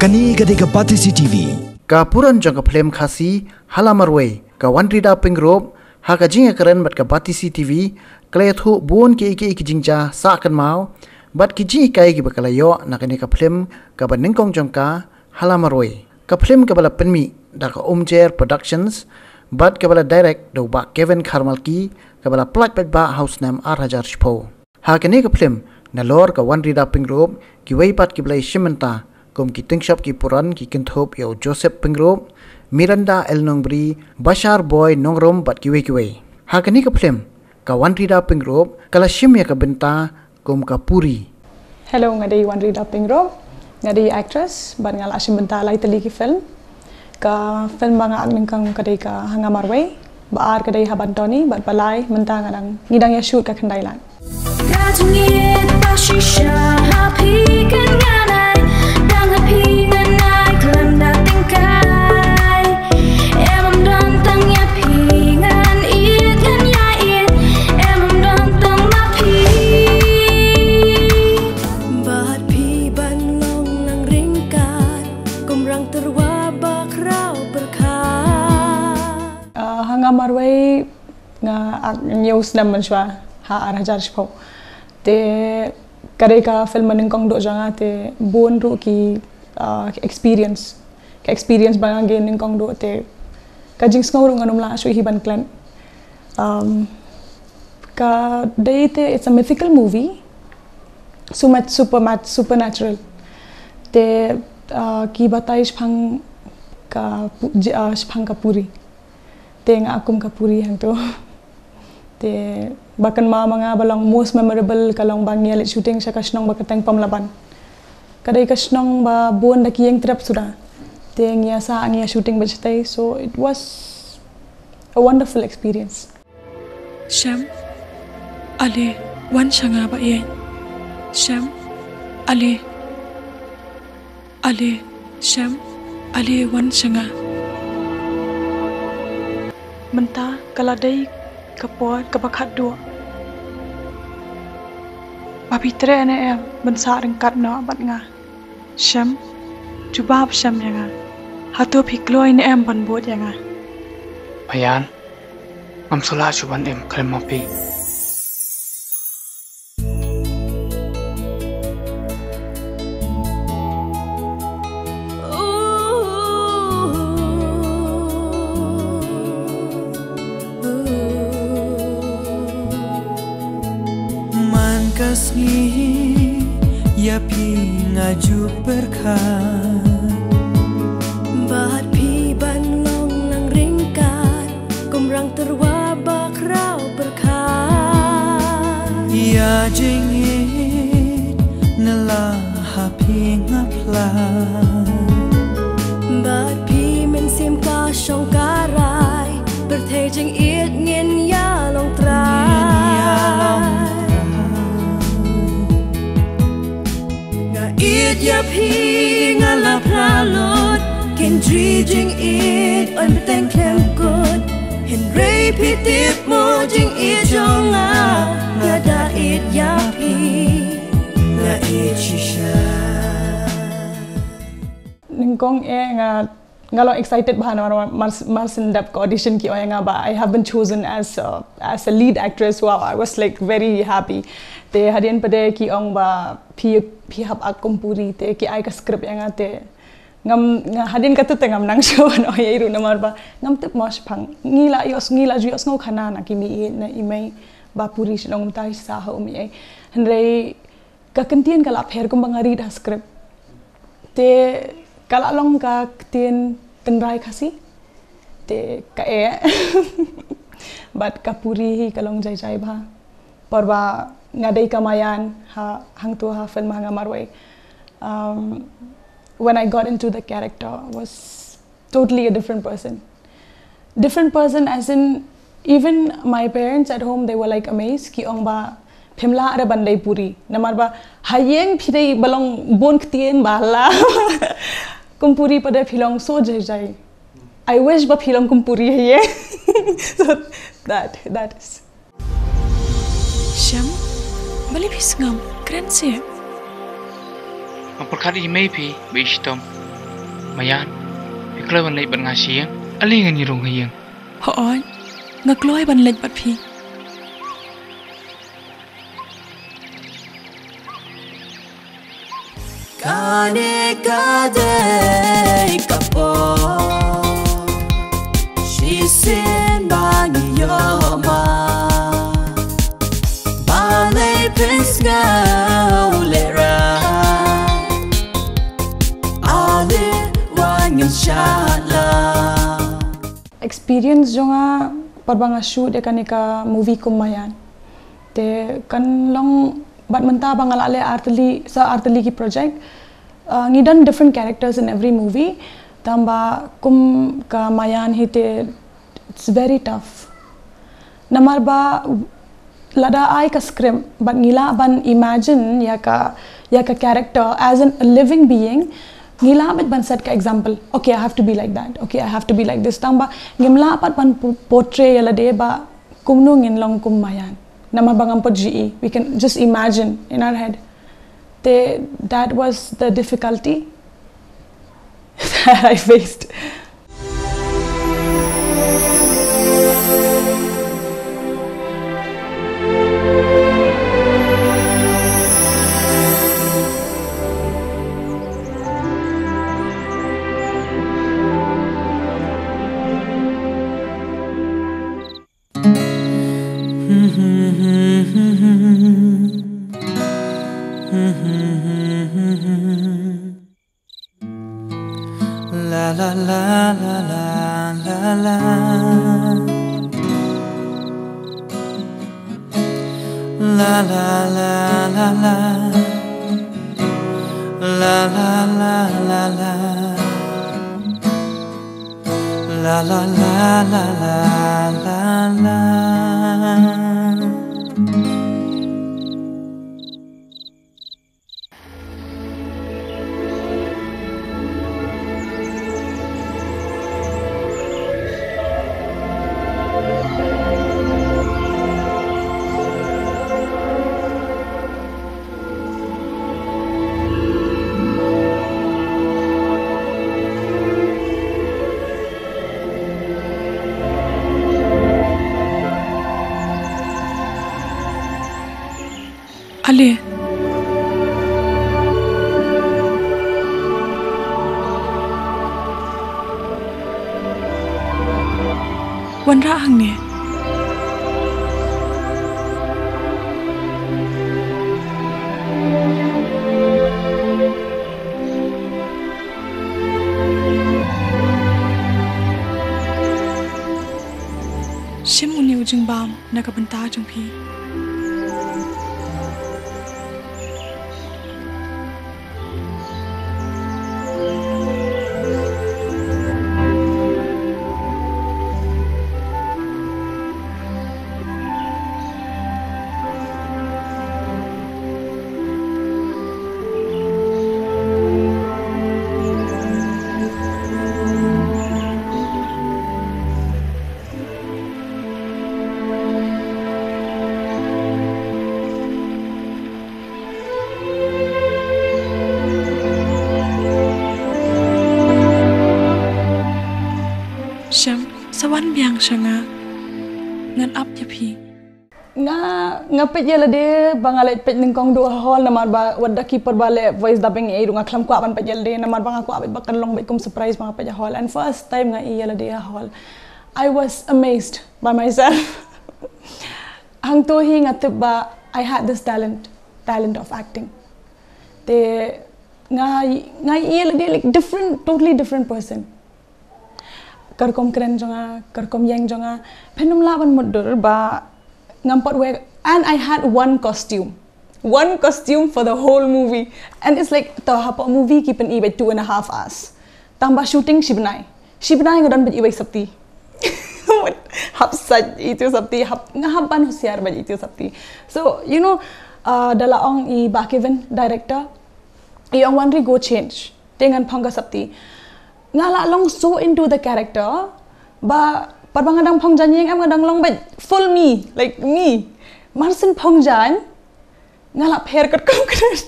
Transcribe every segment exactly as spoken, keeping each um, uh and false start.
Kane ka dei ka Batesi T V. Ka puran jong ka phlim Khasi Hala Marwei, ka Wanrida Pyngrope, ha ka jingïakren bad ka Batesi T V, ka la ïathuh bun kiei kiei ki jingjia sah kynmaw bad ki jinghikai kiba ka la ïoh na kane ka phlim kaba nyngkong jong ka, Hala Marwei. Ka phlim kaba la pynmih da ka Umjer Productions bad kaba la direct da u Bah Kevin Kharmalki, kaba la pyllait paidbah ha u snem ar hajar shiphew. Ha kane ka phlim, nalor ka Wanrida Pyngrope, kiwei pat kiba la ïashim bynta kum ki tyngshop ki puran ki kynthup ïa u Joseph Pyngrope, Miranda L Nongbri, Bashar Boy Nongrum bad kiwei kiwei. Ha kane ka phlim, ka Wanrida Pyngrope ka la shim ïa ka bynta kum ka Puri. Hello, nga dei Wanrida Pyngrope, nga dei actress bad nga la shim bynta lai tylli ki film. Ka film ba nga act nyngkong ka dei ka Ha Nga Marwei, ba ar ka dei Haban Tony bad ba lai mynta nga dang, ngi dang ïa shoot ka Khyndai Lad. Ka jingit ba shisha ha phi kan ngan ai, tang ha phi ngan ai khlem da tyngkai. Em, ym don tang ïa phi ngan ïeit, ngan ïa ïeit. Em, ym don tang ma phi. Bad phi ban long lang ryngkat kum rang tyrwa ba khraw pyrkhat. Ah, Ha Nga Marwei nga act hynñiew snem mynshuwa, ha ar hajar shiphew. Te ka dei ka film ba nyngkong duh jong nga, te bun ruh ki, ah, experience. Ka experience ba nga gay nyngkong duh, te ka jingsngew ruh ngan ym lah shuh hi ban klet. Um, ka dei te, it's a mythical movie. Sumat, super mat, supernatural. Te, ah, ki batai shaphang ka pu-, ji-, ah, shaphang ka Puri. Te nga act kum ka Puri hangto. Te ba kynmaw ma nga ba long most memorable ka long ba ngi ïa leit shooting sha ka shnong ba kyrteng Pamlaban. Ka dei ka shnong ba bun da ki ïeng trep suda. Te ngi ïa sah, ngi ïa shooting bad shatei. So it was a wonderful experience. Shem, ale wan sha nga ba ïeit. Shem, ale. Ale, Shem, ale wan sha nga. Mynta ka la dei ka por kaba khatduh. Ba phi treh ne em ban sah ryngkat noh bad nga? Shem, jubab Shem ïa nga. Hato phi kloi ne em ban bud ïa nga? Maïan, ngam shu lah shuh ban im khlem ma phi. Man ka sngi ïa phi nga ju pyrkhat. Bad phi ban long lang ryngkat kum rang tyrwa ba khraw pyrkhat. Ïa jingïeit na la ha phi nga phla. Bad phi mynsiem ka shong ka rai, pyrthei jingïeit ngin ïa long trai. Nga ïeit ïa phi, nga la phla lut, kynjri jingïeit yn bteng khlem kut. Hynrei phi tip mo jingïeit jong nga, nga da ïeit ïa phi, nga ïeit shisha. Nyngkong eh nga, nga long excited bha namar mar, mar, mar shen dep ka audition ki ong ïa nga ba I have been chosen as a, as a lead actress. Wow, I was like very happy. Te hadien pat de ki ong ba phi, phi hap act kum Puri, te ki ai ka script ïa nga, te ngam, nga hadien kata te ngam nang shuh ban ong ei ruh namar ba ngam tip mo shaphang. Ngi la ïoh, ngi la ju ïohsngew khana na ki mei, na i mei ba Puri shnong mynta shisha ha u mei. Hynrei ka ktien ka la pher kumba nga read ha script. Te ka la long ka ktien tynrai Khasi. Te ka eh. Bad ka Puri hi ka long jai jai bha. Por ba nga dei ka Maïan ha, hangto ha film Ha Nga Marwei. Um, when I got into the character, I was totally a different person. Different person as in, even my parents at home, they were like amazed, ki ong ba phim lah re ban dei Puri. Namar ba ha ïing phi dei ba long bun ktien ba la. Kum Puri pat de phi long so jai jai. I wish ba phi long kum Puri ha ïing. So that, that is. Shem, balei phi sngap? Kren seh. Nga pyrkhat ïa i mei phi ba i shitom. Maïan, phi kloi ban leit bad nga sha ïing? Ale ngan ïa rung ha ïing. Hooid, nga kloi ban leit bad phi. Kane ka dei ka por shisien ba ngi ïoh ma. Balei pynskhem lehrai? Ale wan ngin shah la. Experience jong nga pat ba nga shoot ïa kane ka movie kum Maïan. Te kan long bad mynta ba nga la leh artylli, sa artylli ki project. Uh, ngi don different characters in every movie. Tangba kum ka Maïan hi te, it's very tough. Namar ba lada ai ka script bad ngi lah ban imagine ïa ka, ïa ka character as an, a living being, ngi lah bad ban set ka example. Okay, I have to be like that. Okay, I have to be like this. Tangba ngim lah pat ban pu-, portray ïa lade ba kumno ngin long kum Maïan. Namar ba ngam pat ju i. We can just imagine in our head. Te, that was the difficulty that I faced. La la la la la la la. La la la la la. La la la la la. La la la la la la la. Ale. Wanrah hangne. Shim une u jingbam na ka bynta jong phi. Shem, sa wan biang sha nga. Ngan ap ïa phi. Nga, nga peit ïa lade ba nga leit peit nyngkong duh ha hall namar ba wat da ki por ba leh voice dubbing ei ruh nga khlem kwah ban peit ïa lade namar ba nga kwah beit ba kan long beit kum surprise ba nga peit ha hall. And first time nga ïa lade ha hall, I was amazed by myself. Hangto hi nga tip ba I had this talent, talent of acting. Te nga, nga ïa lade like different, totally different person. Ka rukom kren jong nga, ka rukom ïeng jong nga, phin ym lah ban mutdur ba ngam pat wear, and I had one costume. One costume for the whole movie. And it's like, to hapoh movie ki pyni beit two and a half hours. Tang ba shooting shi bnai. Shi bnai nga don beit iwei sapti. Hap sait itu sapti, hap, nga hap ban husiar beit itu sapti. So, you know, uh, da la ong i Bah Kevin, director, i ong Wanri go change. Te ngan phong ka sapti. Nga la long so into the character ba pat ba nga dang phong jan ïing em nga dang long beit full me, like me. Mar syn phong jan nga la pher katkum kren.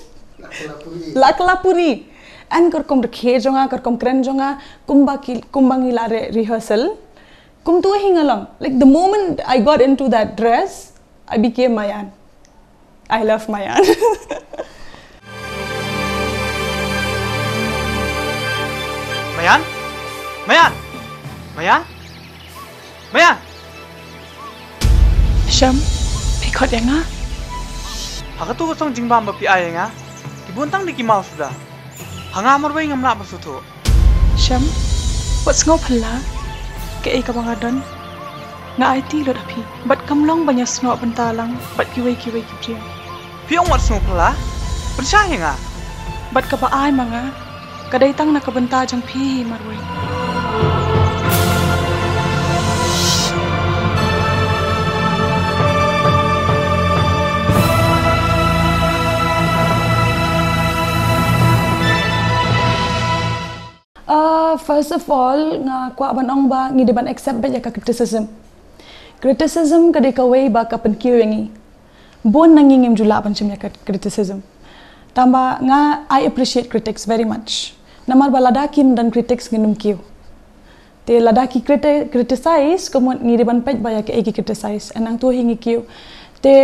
La kylla puri. And ka rukom rkhie jong nga, ka rukom kren jong nga, kumba ki, kumba ngi la re-, rehearsal. Kumtu hi nga long. Like, the moment I got into that dress, I became Mayan. I love Mayan. Mayan? Mayan? Mayan? Mayan? Shem, phi khot ïa nga? Ha katu ka song jingbam ba phi ai ïa nga, ki bun tang de ki maw suda. Ha nga marwei ngam lah ban sngewthuh. Shem, wat sngew phylla. Kaei kaba nga don, nga aiti lut ha phi. Bad kam long ban ïasnoh bynta lang bad kiwei kiwei ki briew. Phi ong wat sngew phylla? Pynshai ïa nga. Bad kaba ai ma nga ka dei tang na ka bynta jong phi hi marwei. Uh, first of all, nga kwah ban ong ba ngi dei ban accept beit ïa ka criticism. Criticism ka dei kawei ba ka pynkiew ïa ngi. Bun na ngi ngim ju lah ban shim ïa ka criticism. Tangba nga, I appreciate critics very much. Namar ba lada kim don critics ngin ym kiew. Te lada ki criti-, criticize, ka mut ngi dei ban peit ba ïa kaei ki criticize. And nangtu hi ngi kiew. Te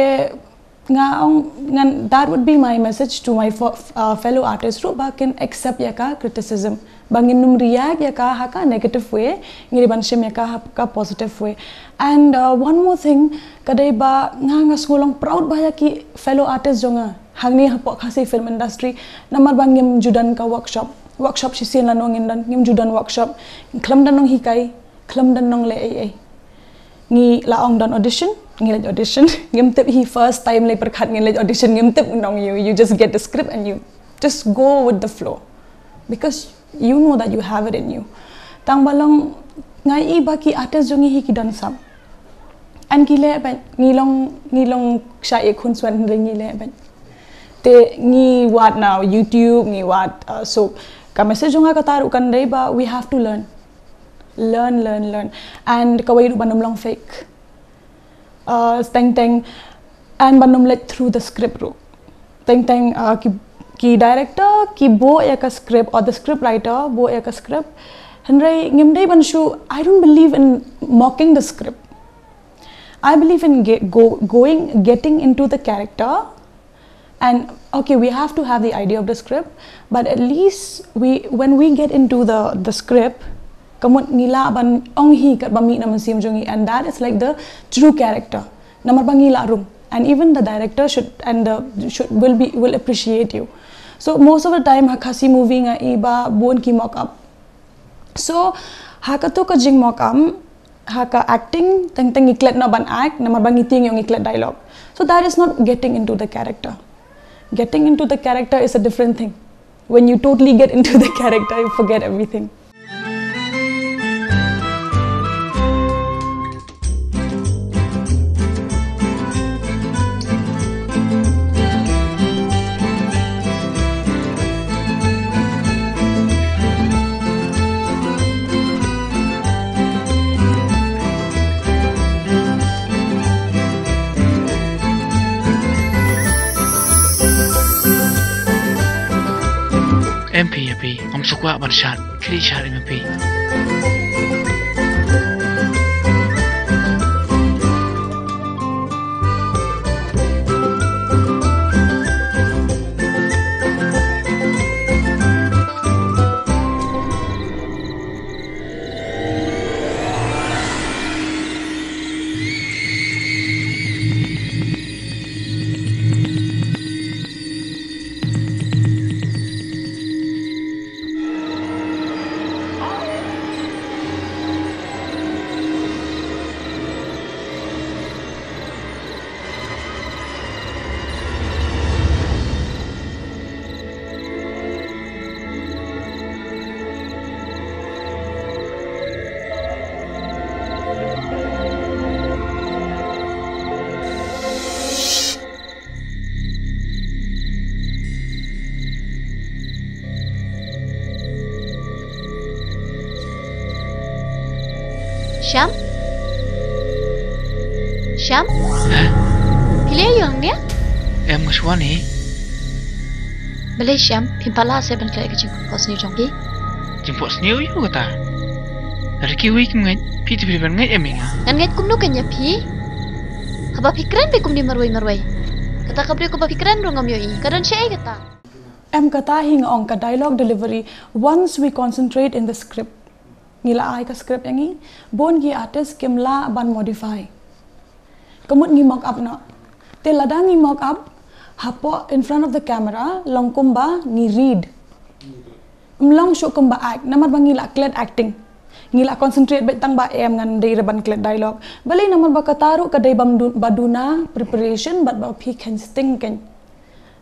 nga ong, ngan, that would be my message to my fo-, uh, fellow artists ruh ba kin accept ïa ka criticism. Ba ngin ym react ïa ka ha ka negative way, ngi dei ban shim ïa ka ha ka positive way. And, uh, one more thing, ka dei ba nga, nga sngewlong proud ba ïa ki fellow artists jong nga hangne hapoh Khasi film industry, namar ba ngim ju don ka workshop. Workshop shisien lano ngin don, ngim ju don workshop. Khlem don nonghikai, khlem don nongleh ei ei. Ngi la ong don audition, ngi leit audition. Ngim tip hi first time lei pyrkhat ngin leit audition, ngim tip nong ïoh, you just get the script and you just go with the flow. Because you know that you have it in you. Tangba long nga i ba ki artist jong ngi hi ki don sap. And ki leh beit, ngi long, ngi long sha i khun swen hynrei ngi leh beit. Te ngi wad na YouTube, ngi wad, uh, so ka message jong nga kata ruh kan dei ba we have to learn. Learn, learn, learn. And kawei ruh ban ym long fake. Uh, teng teng, and ban ym leit through the script ruh. Teng teng, uh, ki, ki director ki buh ïa ka script, or the script writer buh ïa ka script. Hynrei ngim dei ban shu, I don't believe in mocking the script. I believe in ge-, go, going, getting into the character. And okay, we have to have the idea of the script, but at least we, when we get into the, the script, ka mut ngi lah ban ong hi kat ba mih na mynsiem jong ngi, and that is like the true character. Namar ba ngi lah rum, and even the director should, and the, should, will be, will appreciate you. So most of the time ha Khasi movie nga i ba bun ki mock up. So ha katu ka jing mock up, ha ka acting, teng teng ngi klet noh ban act, namar ba ngi tieng ïoh ngi klet dialogue. So that is not getting into the character. Getting into the character is a different thing. When you totally get into the character, you forget everything. Em phi, em phi, ym sngewkwah ban shad, khlieh shad em phi. Shyam? Shyam? Hah? Phi la ïoh ïa nga? Em, nga shu wan hi. Balei Shyam, phim pat lah seh ban klet ïa ka jingphohsniew jong phi? Jingphohsniew ïa u kata. Lada kiwei kim ngeit, phi te phi ban ngeit em ïa nga? Ngan ngeit kumno kein ïa phi? Haba phi kren phi kumne marwei marwei. Kata ka briew kaba phi kren ruh ngam ïohi. Ka don shaei kata? Em, kata hi nga ong, ka dialogue delivery. Once we concentrate in the script, ngi la ai ka script ïa ngi, bun ki artist kim lah ban modify. Ka mut ngi mock up noh. Te lada ngi mock up, hapoh in front of the camera, long kumba ngi read. Ym long shuh kumba act, namar ba ngi la klet acting. Ngi la concentrate beit tang ba em ngan dei re ban klet dialogue. Balei, namar ba kata ruh ka dei bam du-, ba duna preparation, bad ba phi khein sting kein.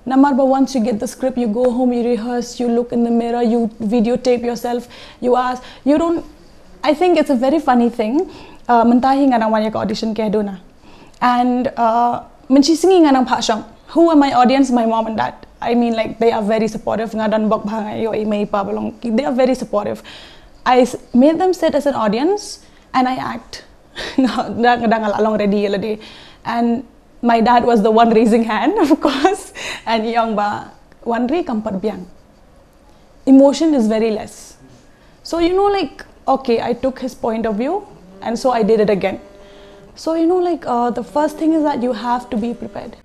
Namar ba once you get the script, you go home, you rehearse, you look in the mirror, you videotape yourself, you ask, you don't, I think it's a very funny thing. Uh, mynta hi nga nang wan ïa ka audition ka duna. And, uh, mynshi sngi nga nang phah shong. Who are my audience? My mom and dad. I mean, like, they are very supportive. Nga don bok bha, nga ïohi i mei i pa ba long. They are very supportive. I s-, made them sit as an audience and I act. Nga, nga, nga la long ready ïa lade. And my dad was the one raising hand, of course. And i ong ba, "Wan ri kam pat biang." Emotion is very less. So, you know, like, okay, I took his point of view, and so I did it again. So, you know, like, uh, the first thing is that you have to be prepared.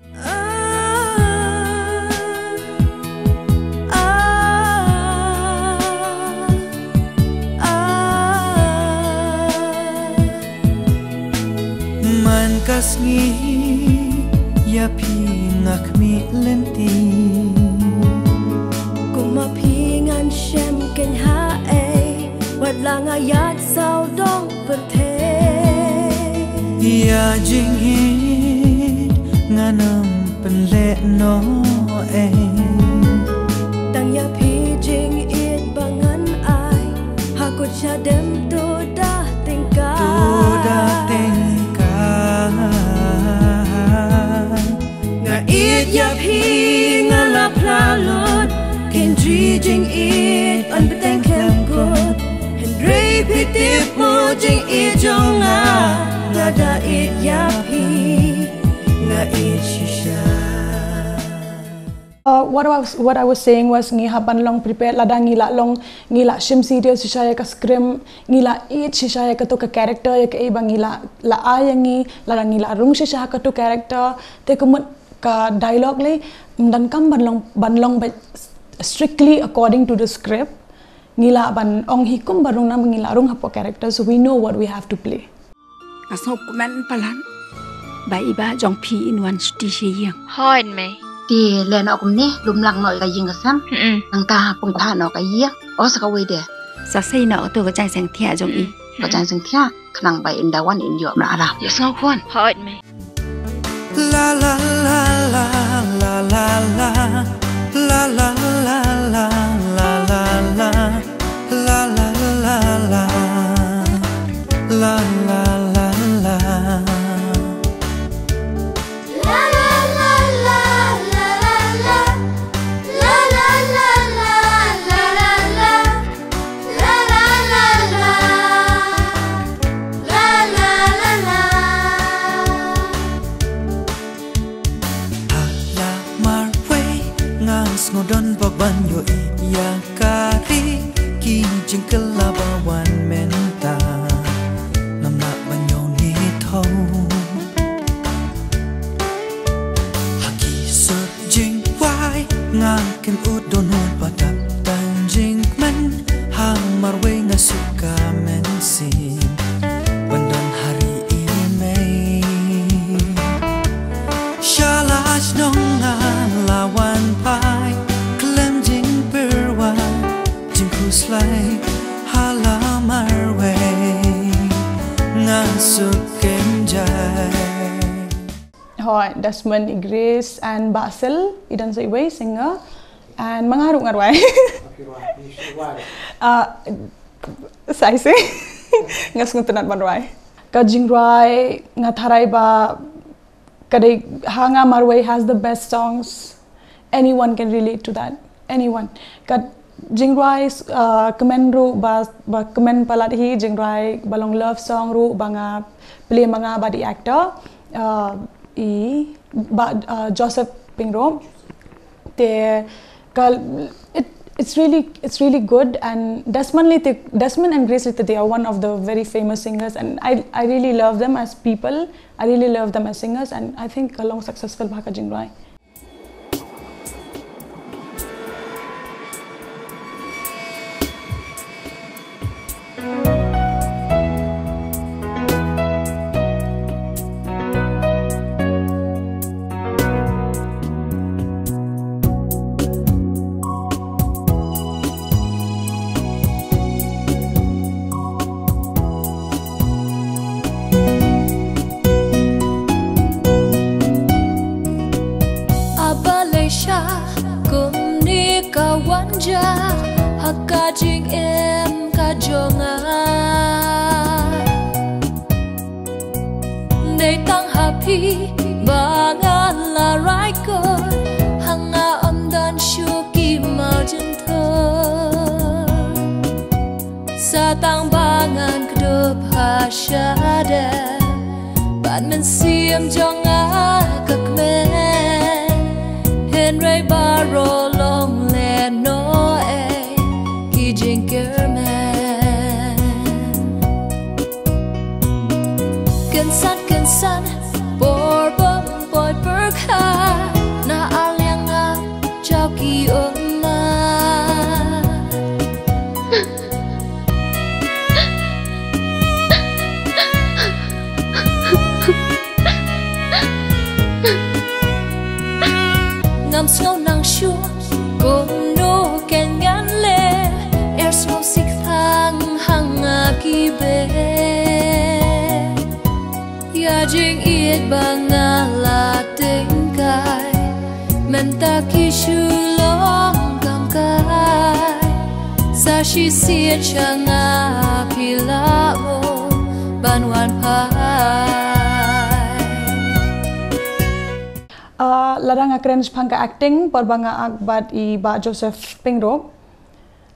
Man ka sngi ïa phi nga khmih lynti. Kum ma phi ngan shem kein haei, wat la nga ïaid sawdong pyrthei. Ïa jingïeit ngan ym pynleh noh ei. Tang ïa phi jingïeit ba ngan ai, ha kut shadem to da tyngkai. To da tyngkai. Nga ïeit ïa phi nga la phla lut, kein ri jingïeit yn bteng khlem kut. Hynrei phi tip mo jingïeit jong nga, nga da ïeit ïa phi, nga ïeit shisha. Uh, what I was, what I was saying was, ngi hap ban long prepared, lada ngi la long, ngi la shim serious shisha ïa ka script, ngi la ïeit shisha ïa kato ka character, ïa kaei ba ngi la, la ai ïa ngi, lada ngi la rung shisha ha kato character, te ka mut ka dialogue lei, ym donkam ban long, ban long ba strictly according to the script, ngi lah ban ong hi kumba rung namar ngi la rung hapoh character, so we know what we have to play. Nga sngewkmen palat ba i bah jong phi in wan shuti sha ïing. Hooid mei. Te leh noh kumne, lum lang noh ka ïing ka sem. Mm-mm. Nangta pynkhwah noh ka ïing. O sa kawei de. Sa sei noh kato ka jaiñseng thiah jong i. Ka jaiñseng thiah, khnang ba in da wan in ïoh na aram. Ïohsngew khun. Hooid mei. La la la la la la la. La la la la la la la. La la la la. La la la la. Ha la marwei nga sngewdon bok ban ïohi ïa ka ri, ki jingkylla ba wan mynta. Ngam lah ban ïoh ni thaw. Ha ki sur jingwai nga kynduh dohnud ba dap tang jingkmen. Ha marwei nga suk ka mynsiem ban don ha ri i mei. Sha la shnong nga la wan phai khlem jingpyrwa jingkhuslai ha la marwei nga suk kynjai. Hooid, Desmond, i Grace and Basil, i don sa iwei singer, and ma nga ruh nga rwai. Ah, sa shisha nga sngewtynnat ban rwai. Ka jingrwai nga tharai ba ka dei, ha nga marwei has the best songs. Anyone can relate to that. Anyone. Ka jingrwai, uh, kmen ruh ba, ba kmen palat hi, jingrwai ba long love song ruh ba nga play ma nga bad i actor, uh, i ba, uh, Joseph Pyngrope. Te Ka, it, it's really, it's really good, and Desmond Lee, te, Desmond and Grace Lee, te, they are one of the very famous singers, and I, I really love them as people. I really love them as singers, and I think ka long successful bha ka jingrwai. Aba lei sha kumne ka wan ja ha ka jingim ka jong nga. Dei tang ha phi ba nga la rai kut, ha nga ym don shuh ki marjan thut. Sa tang ba ngan kdup ha shadem bad mynsiem jong nga ka kmen, hynrei baroh long lehnoh ei ki jingkyrmen. Kynsan kynsan por bym poi pyrkhat, na ar liang nga jaw ki ummat. Ngam sngew nang shuh kumno kan ngan leh, er sngewsih tang ha nga ki beh. Ïa jingïeit ba nga la tyngkai, mynta ki shu long kam kai. Sa shisien sha nga phi lah mo ban wan phai. Ah, lada nga kren shaphang ka acting, por ba nga act bad i Bah Joseph Pyngrope.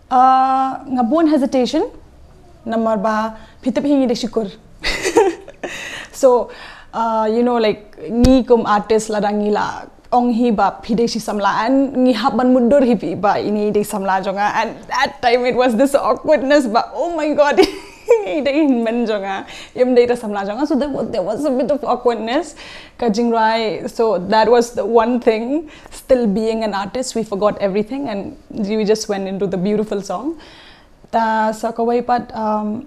Ah, nga bun hesitation, namar ba phi tip hi ngi dei shi kur. So, ah, you know, like, ngi kum artist lada ngi la ong hi ba phi dei shi samla, and ngi hap ban mutdur hi phi ba ini dei samla jong nga, and that time it was this awkwardness ba, oh my God, ini dei hynmen jong nga, im dei da samla jong nga. So there was, there was a bit of awkwardness, ka jingrwai. So that was the one thing. Still being an artist, we forgot everything and we just went into the beautiful song. Ta sa kawei pat, um,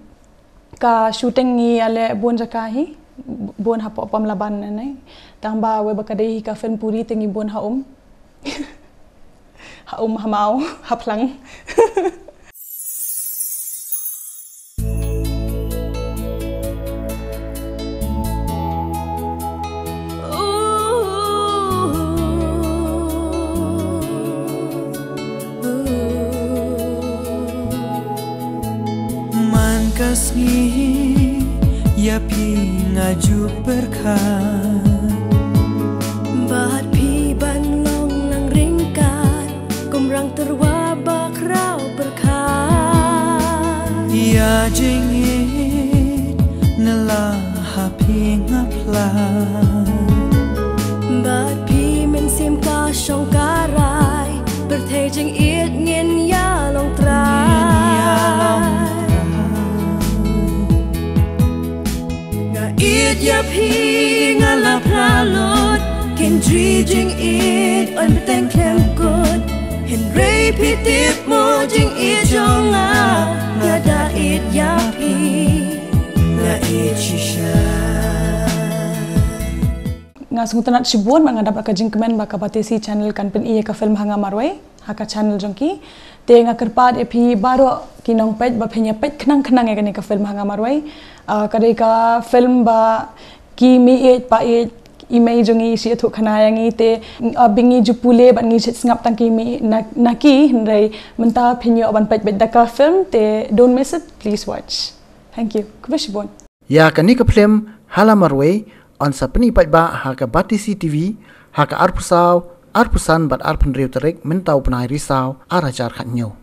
ka shooting ngi ïaleh bun jaka hi, bun hapoh Pamlaban ne. Tang ba wei ba ka dei hi ka film puri te ngi bun ha um. Ha um, ha maw, ha phlang. Man ka sngi ïa phi nga ju pyrkhat, bad phi ban long nang ryngkat kum rang tyrwa ba khraw pyrkhat. Ïa jingïeit na la ha phi nga phla, bad phi mynsiem ka shong ka rai, pyrthei jingïeit ngin ïa long trai. Nga ïeit ïa phi nga la phla lut, kynjri jingïeit yn bteng khlem kut, hynrei phi tip mo jingïeit jong nga, nga da ïeit ïa phi, nga ïeit shisha. Nga sngewtynnat shibun ba nga dap ka jingkmen ba ka Batesi channel kan pyni ïa ka film Ha Nga Marwei ha ka channel jong ki. Te nga kyrpad ïa phi baroh ki nongpeit ba phin ïa peit khnang khnang ïa kane ka film Ha Nga Marwei. Ah, ka dei ka film ba ki meiieit paieit, i mei jong ngi shi ïathuh khana ïa ngi te, ah, ba ngi ju pule bad ngi sngap tang ki mei na, na ki, hynrei mynta phin ïoh ban peit beit da ka film te, don't miss it, please watch. Thank you. Khublei shibun. Ïa kane ka film Ha Nga Marwei yn sa pyni paidbah ha ka Batesi TV ha ka arphew saw, arphew san bad arphew hynriew tarik mynta u bnai Risaw ar hajar khathynñiew.